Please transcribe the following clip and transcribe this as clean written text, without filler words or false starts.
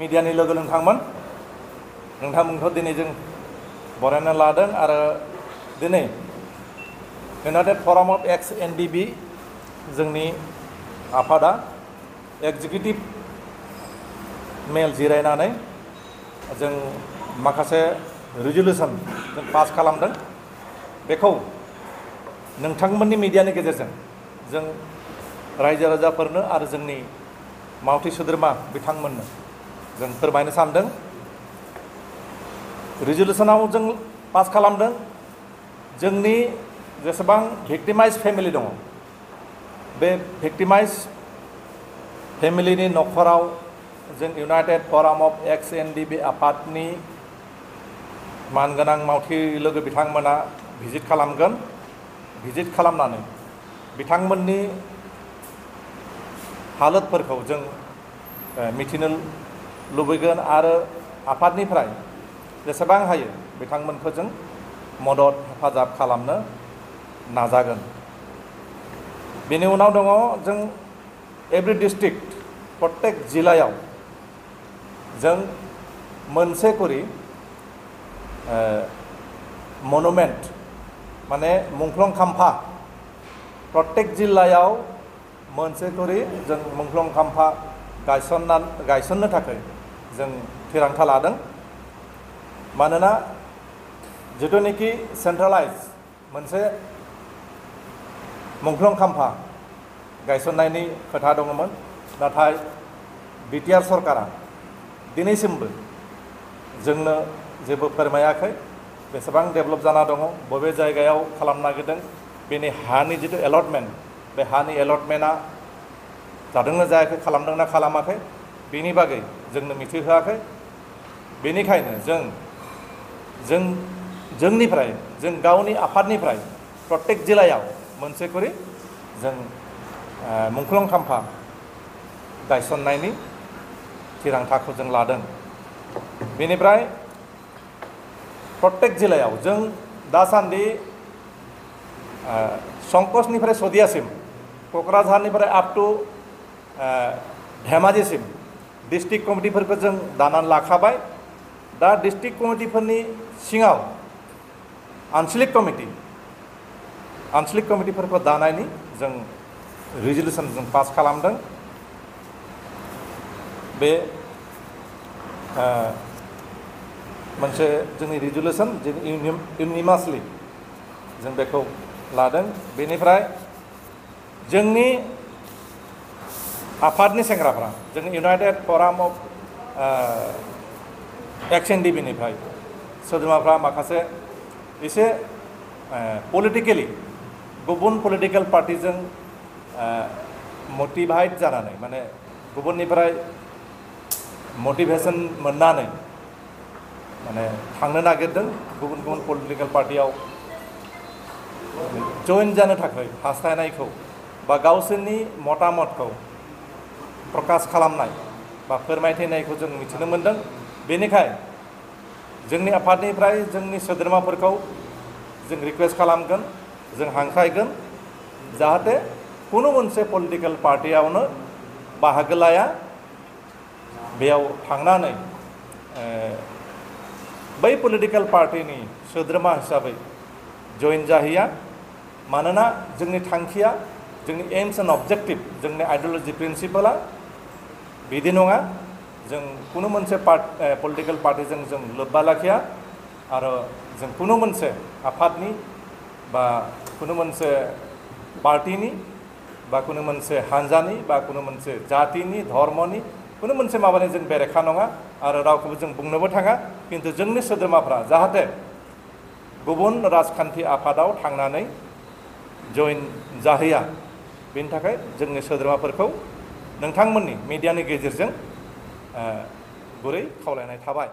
मीडियानि लोगो नोंथांमोनखौ दिनै जों बरायना लादों आरो दिनै इउनाइटेड फराम अफ एक्स एनडिबि जोंनि आफादा एक्जिकिउटिभ मेल जिरायनानै जों माखासे रिजोलुसन जों पास खालामदों बेखौ नोंथांमोननि मीडियानि गेजेरजों जों रायजो राजाफोरनो आरो जोंनि मावथि सोद्रोमा बिथांमोननो जों फोरमायनो सानदों। रिजोलुसनाव जों पास खालामदों जोंनि जेसेबां भिक्टिमाइज फेमिलि दङ बे भिक्टिमाइज फेमिलिनि नखराव जों इउनाइटेड फराम अफ एक्स एनडिबि आफादनि मानगोनां मावथि लोगो बिथांमोना भिजिट खालामगोन। भिजिट खालामनानै बिथांमोननि हालोदफोरखौ जों मिथिनो लुबैगोन आरो आफादनिफ्राय जेसेबां हायो बिथांमोनखौ जों मदद हेफाजाब खालामनो नाजागोन। बेनि उनाव दङ जों एभ्रि डिस्ट्रिक्ट प्रत्येक जिल्लायाव जों मोनसे करि मनुमेन्ट माने मुंख्लं खाम्फा प्रत्येक जिल्लायाव मोनसे करि जों मुंख्लं खाम्फा गायसननो थाखाय जों थिरांथा लादों। मानोना जिथुनिखि सेन्ट्रेलाइज मोनसे मुंख्लं खाम्फा गायसननायनि खोथा दङमोन नाथाय बिटिआर सरकारा दिनैसिमबो जोंनो जेबो फोरमायाखै बेसेबां डेभेलप जाना दङ बबे जायगायाव खालामनो नागिरदों बेनि हानि जिथु एलटमेन्ट बे हानि एलटमेन्टआ जादोंना जायाखै खालामदोंना खालामाखै बेनि बागै जोंनो मिथिहोआखै। बेनिखायनो जोंनिफ्राय जों गावनि आफादनिफ्राय प्रत्येक जिल्लायाव मोनसे करि जों मुंख्लं खाम्फा गायसननायनि थिरांथाखौ जों लादों। बेनिफ्राय प्रत्येक जिल्लायाव जों दासान्दि संकसनिफ्राय सदियासिम क'क्राझारनिफ्राय आप टु धेमाजिसिम डिस्ट्रिक्ट कमिटिफोरखौ जों दानानै लाखाबाय। दा डिस्ट्रिक्ट कमिटिफोरनि सिङाव आन्चलिक कमिटिफोरखौ दानायनि जों रिजोलुसन जों पास खालामदों। बे मोनसे जोंनि रिजोलुसन इउनिमासलि जों बेखौ लादों। बेनिफ्राय जोंनि आफादनि सेंग्राफ्रा जोंनि इउनाइटेड फराम अफ एक्स एनडिबिनिफ्राय सोद्रोमाफ्रा माखासे एसे पलिटिकेलि गुबुन पलिटिकेल पार्टिजों मटिभेट जानानै माने गुबुननिफ्राय मटिभेसन मोननानै माने थांनो नागिरदों गुबुन पलिटिकेल पार्टियाव जइन जानो थाखाय हास्थायनायखौ बा गावसोरनि मतामतखौ प्रकाश खालामनाय बा फोरमायथिनायखौ जों मिथिनो मोनदों। बेनिखायनो जोंनि आफादनिफ्राय जोंनि सोद्रोमाफोरखौ जों रिक्वेस्ट खालामगोन जों हांख्रायगोन जाहाथे कुनु मोनसे पलिटिकेल पार्टियावनो बाहागो लाया बेयाव थांनानै बै पलिटिकेल पार्टिनि सोद्रोमा हिसाबै जइन जाहैया। मानोना जोंनि थांखिया जोंनि एम्स एन्ड अबजेक्टिभ जोंनि आइडियोलजि प्रिन्सिपला बिदि नङा जों कुनु मोनसे पलिटिकेल पार्टिजों जों लोब्बा लाखिया आरो जों कुनु मोनसे आफादनि बा कुनु मोनसे पार्टिनि बा कुनु मोनसे हान्जानि बा कुनु मोनसे जातिनि धर्मनि कुनु मोनसे माबानि जों बेरेखा नङा आरो रावखौबो जों बुंनोबो थाङा। खिन्थु जोंनि सोद्रोमाफ्रा जाहाथे गुबुन राजखान्थि आफादाव थांनानै जइन जाहैया बेनि थाखाय जोंनि सोद्रोमाफोरखौ नोंथांमोननि मीडियानि गेजेरजों गुरै खावलायनाय थाबाय।